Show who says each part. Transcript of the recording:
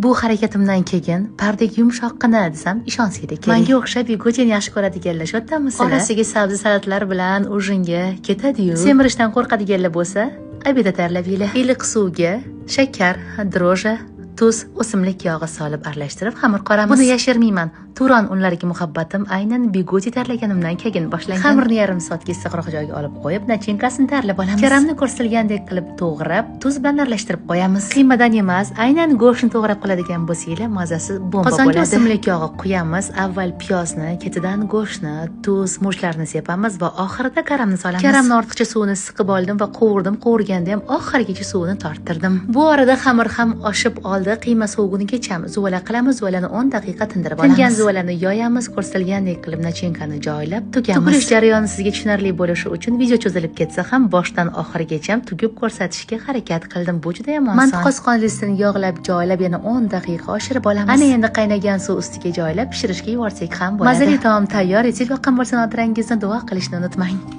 Speaker 1: Bu harakatimdan keyin pardek yumshoqqina desam, ishonsanglar kerak. Menga o'xshab bigotini yaxshi ko'radiganlar shu yerdamisizlar? Orasiga sabzi salatlar bilan ужин ga ketadi-yu. Semirishdan qo'rqadiganlar bo'lsa, обед da tayyorlab yeylar. Iliq suvga shakar, дрожжи, tuz, o'simlik yog'i solib aralashtirib xamir qoramiz. Buni yashirmayman. Turon unlariga muhabbatim aynan bigoti tayyorlaganimdan keyin boshlangan. Xamirni yarim soatga issiqroq joyga olib qo'yib, начинка sini tayyorlab olamiz. Karamni ko'rsatilgandek qilib to'g'rab, tuz bilan aralashtirib qo'yamiz. Qiymadan emas, aynan go'shtni to'g'rab qiladigan bo'lsanglar, mazasi bomba bo'ladi. Qozonga o'simlik yog'i quyamiz. Avval piyozni, ketidan go'shtni, tuz, murchlarni sepamiz va oxirida karamni solamiz. Karamni ortiqcha suvini siqib oldim va qovurdim. Qovurganda ham oxirigacha suvini torttirdim. Bu orada xamir ham oshib oldi. Qiyma sovugunigacha zuvala qilamiz. Zuvalani 10 daqiqa tindirib olamiz. Tingan zuvalani yoyamiz, ko'rsatilgandek qilib начинка ni joylab tugamiz. Tugilish jarayoni sizga tushunarli bo'lishi uchun video cho'zilib ketsa ham, boshdan oxirigacha tugib ko'rsatishga harakat qildim. Bu juda ham oson. Manti qozon listini yog'lab, joylab, yana 10 daqiqa oshirib olamiz. Ana endi qaynagan suv ustiga joylab, pishirishga yuborsak ham bo'ladi. Mazali taom tayyor. Retsept yoqqan bo'lsa, notirangizni duo qilishni unutmang.